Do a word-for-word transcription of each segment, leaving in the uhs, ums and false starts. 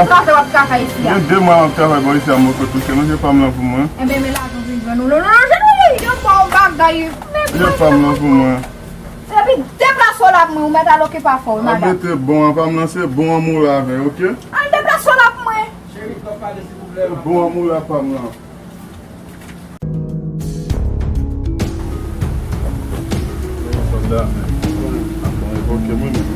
Travay w ap travay isi a. Gen de mwa m ap travay bò isi a, m poko touche. Lonje pa m lan pou mwen. Enben, men lajan vin jwenn ou. Lonje, lonje, lonje, yon pa w bagay. Lonje pa m lan pou mwen. Epi deplase w la pou mwen, ou mèt al okipe afè w, madanm. Al mete bon an pa m lan, se bon an m ou la avè, oke? Al deplase w la pou mwen. Cheri, fè w pale, silvouplè. Se bon an m ou la pa m lan. Sòlda, men. Ap bon evoke mwen, men.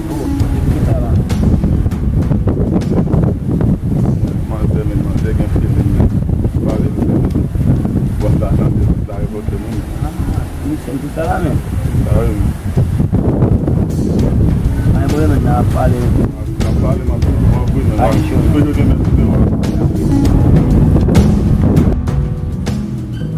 Manzè, men, manzè gen feeling, men. Pale, men. Bòs la, tande, bòs la evoke mwen, men. Misye m tout sa la menm. Sa wi, men. Pa gen pwoblèm, men, n a pale. N a pale, m ap di w, m ap vini. Pale cho. Toujou gen mèt videyo a.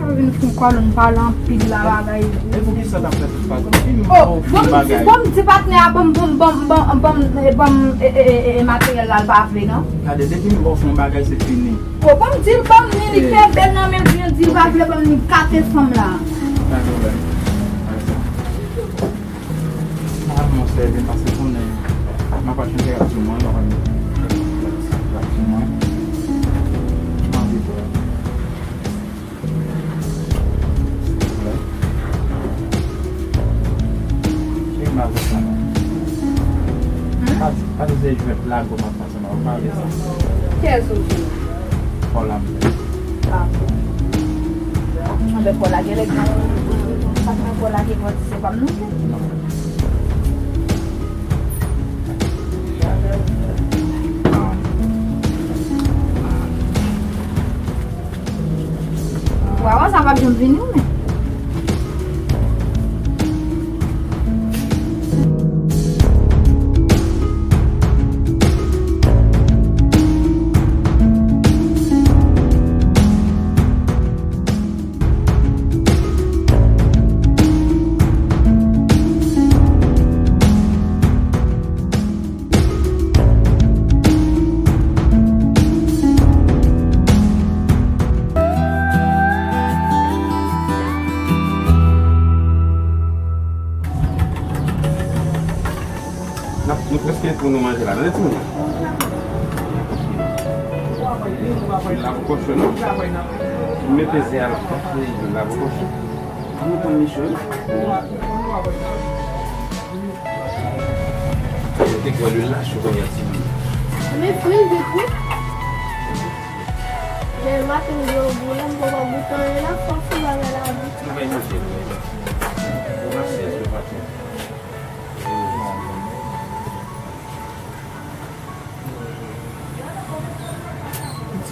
Mwen vin fon kòlonn pale anpil la bagay. E poukisa w t ap fè tout bagay? Oh, bon, m di, bon, m di patnè a, ban m, ban m, ban m, ban m, ban m, e, ban m, e, e, e, e, e, materyèl la, l pa vle, non. Gade, depi m ba w fon bagay, se fini. Oh, ban m di l, ban m li, li kenbe l nan men l, vin di l pa vle ban m li, kate fanm la. Pa gen pwoblèm. Mwen, monchè, byen pase konnen. M ap al chante rap sou mwen, m ap al rap sou mwen. M anvi fè. Cheri, m avè sa. Hmm? Pa di, pa di se jwèt lago m ap fè. Kiyès ou di? Paula. Ah bon. Anben Paula, genlè gen yon, yon, yon, yon, sa k nan Paula ki grandi se pa m non. Wawa, sa p ap janm vini, wi, men. N ap, nou prèske pou nou manje la. Tande timoun yo. Lwil la poko cho non. Mete ze a la. Lwil la poko cho. An nou pran li cho wi. Yo te kwè lwil la cho kounye a ti moun. Men fri l vit wi. Men maten m gen yon boule, m poko goute anyen la, fò fè bagay la vit. Nou bay manje, nou bay manje. Ou pa sèz, ou pa sèz.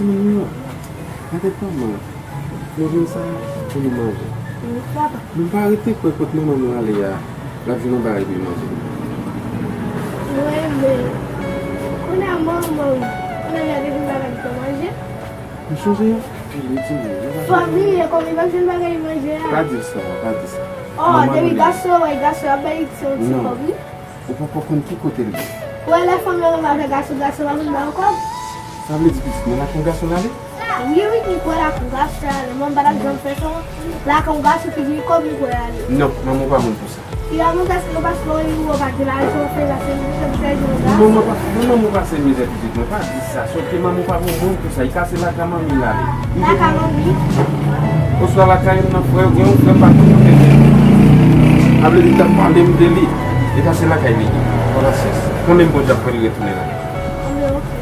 Timoun yo, gade kòman nou jwenn sa pou nou manje. Wi, papa. Nou pa rete kwè kot manman nou ale a, l ap vin anba epi manje. Wi, men kounye a manman m, kounye a li vin ba nou manje. Nou sonje anpil wi timoun. Fanmi, e kòm li pa jwenn bagay manje a. Pa di sa, pa di sa. Oh, depi gason wè gason ap bay ti yon ti kòb wi. Ou poko konn ki kote l ye. Ou wè lè fanm nan anba fè gason, gason pa konn ba yo kòb? Sa vle di pitit mwen lakay yon gason l ale? Wi, wi, li kwè lakay yon gason l ale. Mwen m pa t ap janm fè sa. Lakay yon gason ki gen kòb li kwè ale. Non, manman w pa moun pou sa. Li pa moun paske yo paske yo pa gen lajan, yo fè sa, se li ki fè mizè yo la. Manman pa, non, manman w pa se mizè pitit mwen, pa di sa. Sòti manman w pa bon moun pou sa. Li kase lakay manmi l ale. Lakay manmi? Oswa lakay youn nan frè yo, gen yon frè m pa konn kote l ye. Sa vle di, t ap pale m de li. Li kase lakay li. Konbyen Bondye ap fè li retounen la? Anben, oke.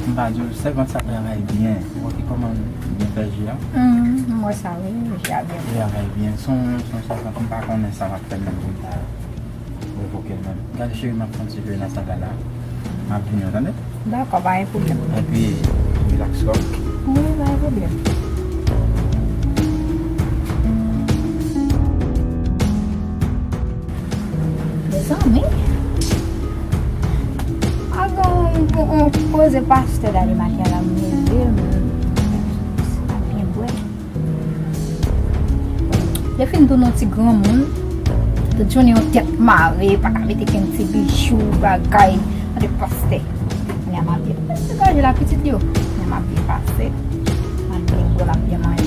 M pa di w, sèvant sa travay byen. Ou wè ki kòman l byen fè ji a? Hmm, m wè sa wi, ji a byen. Li travay byen. Se yon, se yon sèvant m pa konnen sa m ap fè menm pou m ta revoke l menm. Gade cheri, m ap pran ti jou nan sandal la. M ap vini, w tande? Dakò, pa gen pwoblèm. Epi, rilaks kò w. Wi, pa gen pwoblèm. Mezanmi, avan yon, yon, yon koze pastè Dani Matyal la, m leve, m, m ap byen bwè. Lè fin tounen yon ti granmoun, tout jounen yon tèt mare, pa ka mete kenn ti bijou, bagay, tande pastè. Kounye a m ap byen degaje la pitit yo. Kounye a m ap byen pase. M ap byen bwè, m ap byen manje.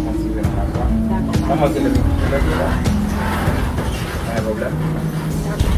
pran ti ven nan lakwa. Dakò. Manman, se lè m, se lè m la. Pa gen pwoblèm. Dakò.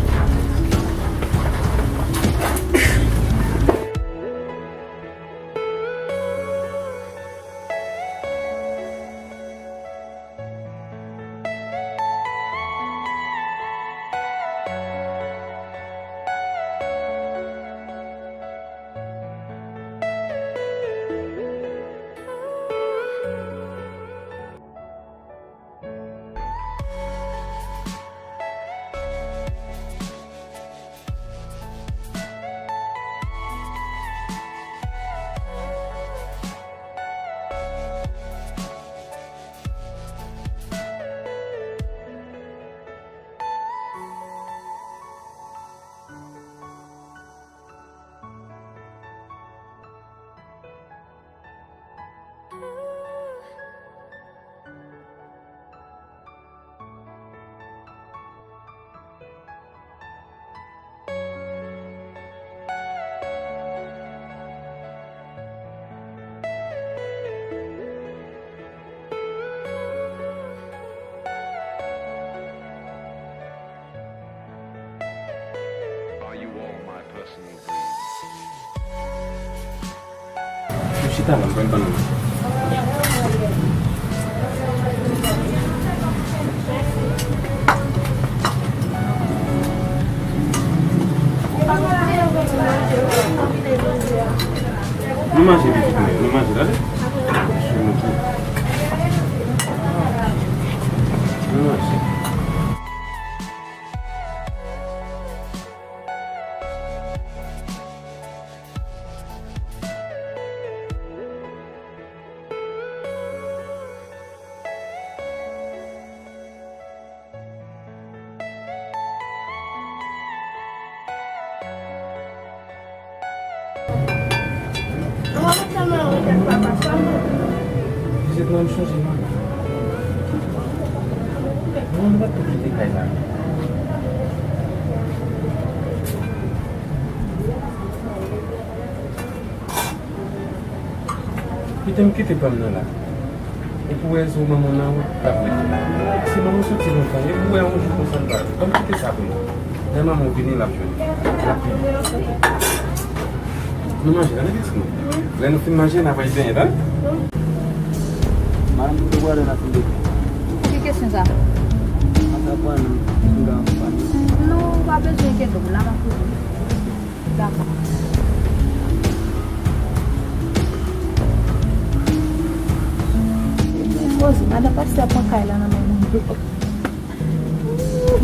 Are you all my personal dreams? Nou chita la, m pral ban nou. Nou manje, pitit mwen, nou manje, tande? Nou manje. Pitit mwen, m chonje manman. Mwen, m pa t kite kay la. Kite m kite pa m nan la. Epi w wè, se manman nan wout l ap rete. Si manman soti lontan, epi w wè yon jou konsa l pa rete. Ban m kite sa pou nou. Lè manman w vini, l ap jwenn. L ap vini. Nou manje, tande pitit mwen. Lè nou fin manje, n a pral benyen, tande? Madanm, nou te pral nan fin de. Ki kesyon sa? Mwen ta pran m, m gen anfani. Non, ou pa bezwen enkyete w, la m ap poze. Dakò. Poze, madan pastè pran kay la nan men moun yo.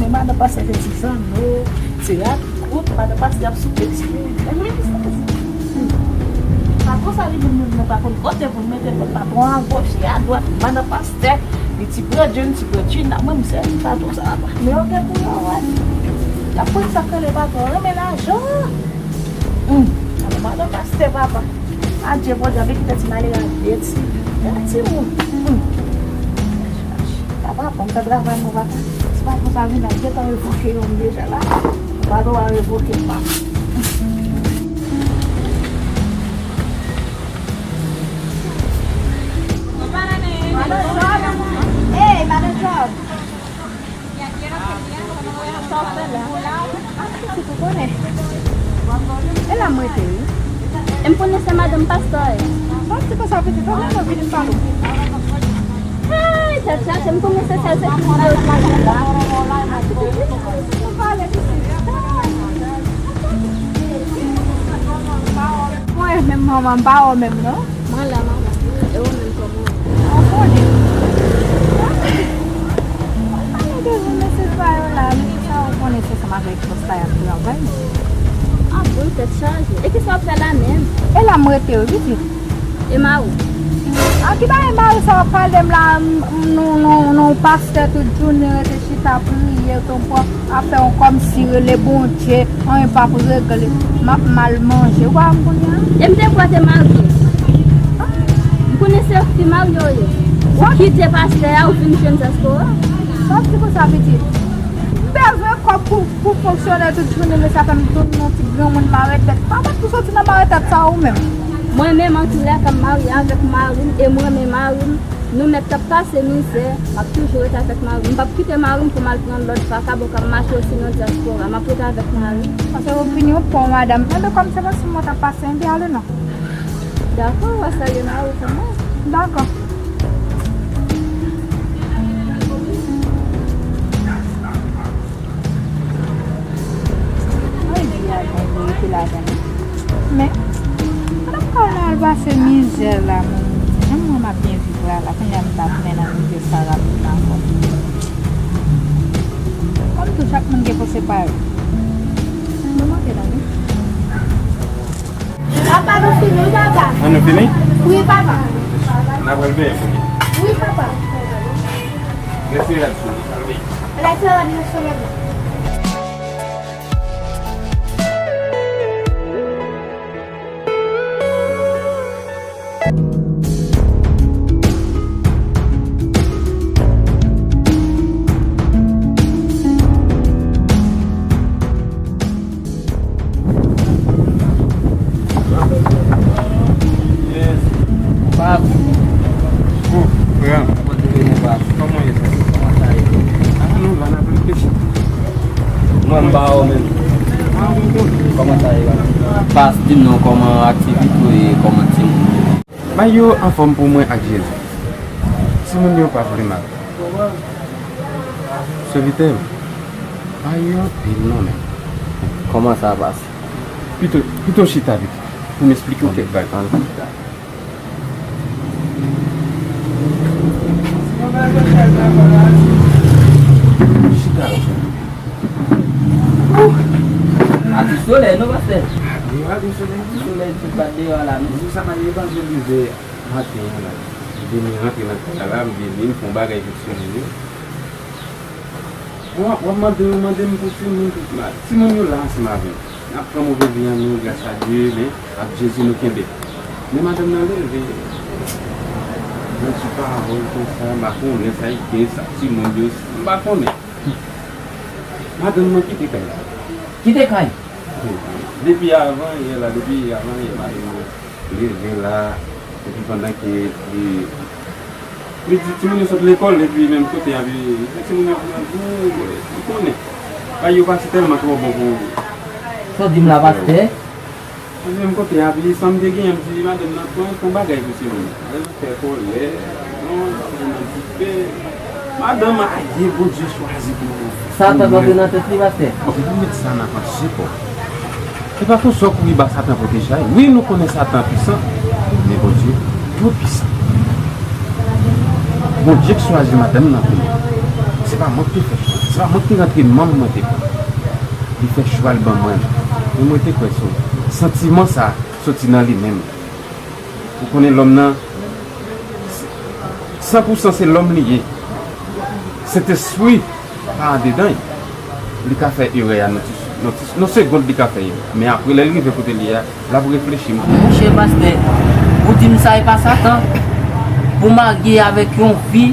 Men madan pastè fè ti zanno, teyat kout, madan pastè ap sou tèks li. Patwon sa li menm, menm nou pa konn kote pou n mete l, patwon agoch, li adwat, madan pastè, li ti pran John, ti pran Gina, mwen m sèvi patwon sa a. Men yo gen pou yo wè. Y ap konn sa k rele patwon, renmen lajan. Hmm. Alò, madan pastè, papa. Adye, Bondye, anvi kite ti malere a de ti, de timoun. Hmm. Papa, bon, fè travay mwen, papa. Si patwon sa vin la, gentan revoke yon deja la. Patwon a revoke, papa. Madan Job! Hey, madan Job! Sa w fè la? Pitit ou konnen. E la m rete, wi. E m konnen se madanm pastè a. Sa w di konsa, pitit? Fò w vin pale w. Ay, tèt chaje, m konnen se sèl se ki vle w di la. Pitit, pitit, pitit, nou pale, pitit. Mwen menm manman, m pa wè w menm, non. Mwen la, manman. E ou menm, kòman w ye? Mwen konnen. Mwen pa gen bezwen mesye sa yo la, men sa ou konnen se ansanm avèk bòs la y ap travay. Ah bon, tèt chaje. E kisa w ap fè la menm? E la m rete wi, pitit. E mari w? A ki bagay mari sa w ap pale m la, m, m, nou, nou, nou pastè tout jounen rete chita priye, tonton ap fè yon kòmsi rele Bondye, anyen p ap regle, m ap mal manje. Ou pa wè m kounye a? E m te kwè te marye. M konnen se fi marye w ye. Ou kite pastè a, ou vin jwenn dyaspora. Sa w ap di konsa, pitit? M bezwen kòb pou, pou fonksyone tout jounen, men sa fè m tounen yon ti granmoun mare tèt. Pa mèt pou soti nan mare tèt sa ou menm. Mwen menm, antoulèka, m marye avèk mari m e m renmen mari m. Nou mèt t ap pase mizè, m ap toujou rete avèk mari m. M p ap kite mari m pou m al pran lòt vakabon k ap mache osi nan dyaspora. M ap rete avèk mari m. Paske w vin yon bon madanm. Enben, kòm se konsa mwen t ap pase, enben, ale non. Dakò, w a salye mari w pou mwen. Dakò. Ay, di a bon verite ladan. Men, pandan m pral nan al pase mizè la, menm mwen m ap byen viv la, la, kounye a m ta tounen nan mizè sa rapidman ankò. Kòm tou, chak moun gen pou separe. Mwen monte la, wi. Papa, nou fini, wi, papa. An nou fini? Wi, papa. N a pral benyen pou li. Wi, papa. Rete rad sou li, al benyen. Rete rad sou li. Yes. Pap. Oh, gran. Kòman w ye, frè? Kòman sa ye? Ah, nou la, n ap reflechi. Mwen, m pa wè w menm. Ah, m bon. Kòman sa ye, la? Pas, di m non, kòman aktivite w ye, kòman timoun yo? Bay yo anfòm pou mwen ak Jezi. Timoun yo pa vle mal. Sèvitè yo, bay yo anpil non, men. Kòman sa pase? Pito, pito chita pito, pou m esplike w kèk bagay. Chita la, frè. Ati solèy non, pastè? Ati solèy. Solèy sot bat deyò a la, non? Jou sa m al evanjelize maten an la. M vini rantre nan kay la, m vini, m fè yon bagay pou timoun yo. W ap, w ap mande yo, mande m pou timoun, tout la. Timoun yo la ansanm avè m. N ap pran move vi an nou, gras a Dye, men ak Jezi nou kenbe. Men madanm nan leve. Nan ti pawòl konsa, m pa konnen sa y gen, sa timoun yo, m pa konnen. Madanm nan kite kay la. Kite kay? Depi avan yè la, depi avan yè, madanm nan leve la, epi pandan ke li, li di timoun yo sot lekòl, epi menm kote a, epi li fè timoun yo pran gou, ou konnen. Bagay yo pase tèlman twò bon pou. Sa w di m la, pastè? Epi menm kote a, epi sa m te genyen, m di madanm nan pran, pran bagay pou timoun. Madanm nan fè kòlè, non, madanm nan di pè. Madanm a ye, Bondye chwazi pou nou. Satan kanpe nan tèt li, pastè. Se pou met sa nan panse pa w. Se pa konsa w kouri ba Satan pwoteje a. Wi, nou konnen Satan pwisan, men Bondye tou pwisan. Bondye k chwazi madanm nan pou mwen. Se pa mwen k te fè chwa. Se pa mwen k te rantre manm mwen te pran. Li fè chwa l ban mwen. Men mwen te kwè se santiman sa soti nan li menm. Ou konnen lòm nan, san pou san se lòm li ye. Sentespri pa andedan l. Li ka fè erè a nan ti, nan ti, nan segond li ka fè erè. Men apre lè l rive kote l ye a, l ap reflechi. Monchè pastè, ou di m sa e pa Satan? Pou marye avèk yon fi,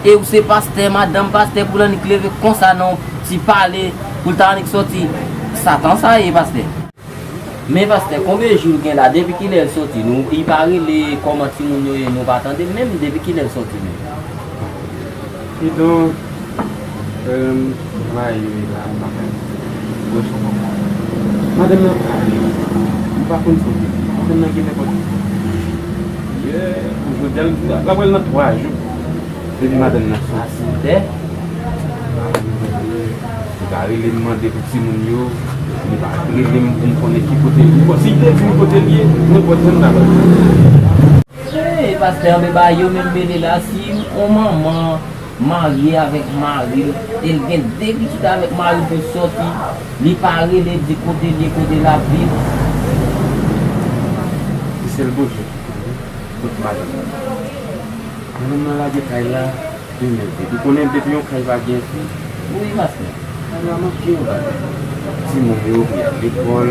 e ou se pastè, madanm pastè, pou l annik leve konsa nan yon ti pale, pou l ta annik sòti. Satan sa ye, pastè. Men pastè, konbyen jou l gen la? Depi kilè l soti? Nou, li pa rele kòman timoun yo ye, nou pa tande l menm. Depi kilè l soti menm? Kidonk, frè m, mari m la, m pa konn. Madanm nan pale, m pa konn sa w di. Madanm nan gen nenpòt. Yè, pou jodi a, l ap pral nan twa jou. Depi madanm nan soti. Li pa rele m mande pou timoun yo. Li pa rele m pou m konnen ki kote l ye. Bon, si l te di m kote l ye, nenpòt jan m ta pral. Hey, pastè, anben bagay yo menm mele la. Si yon manman marye avèk mari l, e l gen de pitit avèk mari l pou l sòti, li pa rele di kote l ye, kote l ap viv. Se sèl Bondye ki konnen. Kot madanm nan? Madanm nan lage kay la, de mèt de. Ou konnen depi yon kay pa gen fi, wi, pastè, kay la manke yon bagay. Timoun yo pou y al lekòl,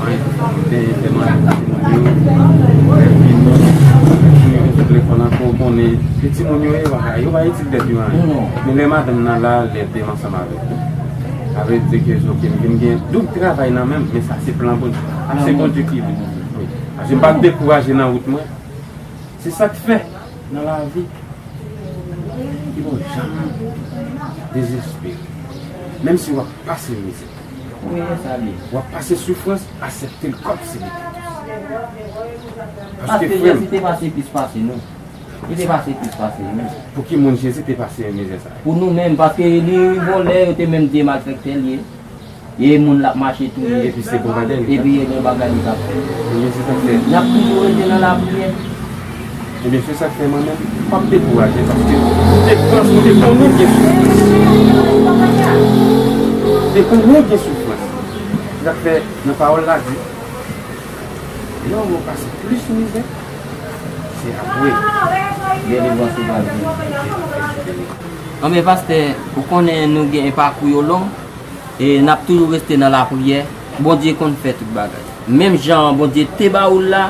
manyen pou fè manyen pou timoun yo, lè fini, pou yo sot lekòl ankò, ou konnen, se timoun yo ye, yo pa ka, yo pa itil tèt yo anyen. Non. Men lè madanm nan la, lè te ansanm avèk ou, sa vle di ke, ok, m vin gen doub travay nan men m, men sa se plan Bondye. A, se Bondye ki vle. Wi. Paske m pa dekouraje nan wout mwen. Se sa k fè nan lavi, ki pa janm dezespere. Menm si w ap pase mizè, wi, e sa l ye, w ap pase soufrans, aksepte l kòm se li. Paske, paske frè m, Jezi te pase plis pase nou. Li te pase plis pase nou. Pou ki moun Jezi te pase mizè sa a? Pou nou menm, paske li vòlè, yo te menm di malfektè l ye. E moun l ap mache touye. Epi se bon bagay li fè. Epi e bon bagay li t ap fè. Ebyen, se sa k fè. N ap toujou rete nan lapriyè. Ebyen, se sa k fè mwen menm, m p ap dekouraje, paske m te panse, m te konnen gen soufrans. M te konnen gen soufrans. Se sa k fè, nan pawòl la di, lè w pase plis mizè, se apre delivrans ou pral jwenn. Anben, pastè, ou konnen nou gen pakou yo long, e n ap toujou rete nan lapriyè. Bondye konn fè tout bagay. Menm jan Bondye te ba ou l la,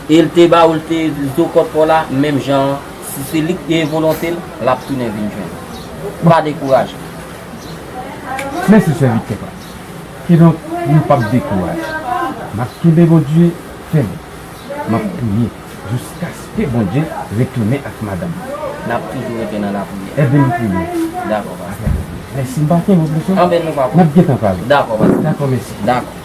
e l te ba ou l te zo kòt pa w la, menm jan, si se li ki gen volonte l, l ap tounen vin jwenn ou. Pa dekouraje. Mèsi, sèvitè pa. Kidonk, nou p ap dekouraje. M ap kenbe Bondye fèmen. M ap priye jiskaske Bondye retounen ak madanm mwen. N ap toujou rete nan lapriyè. Ede m priye. Dakò, pastè. Mèsi, m pa kenbe w plis, non. Anben, nou pa. N ap gentan pale. Dakò, pastè. Dakò, mèsi. Dakò.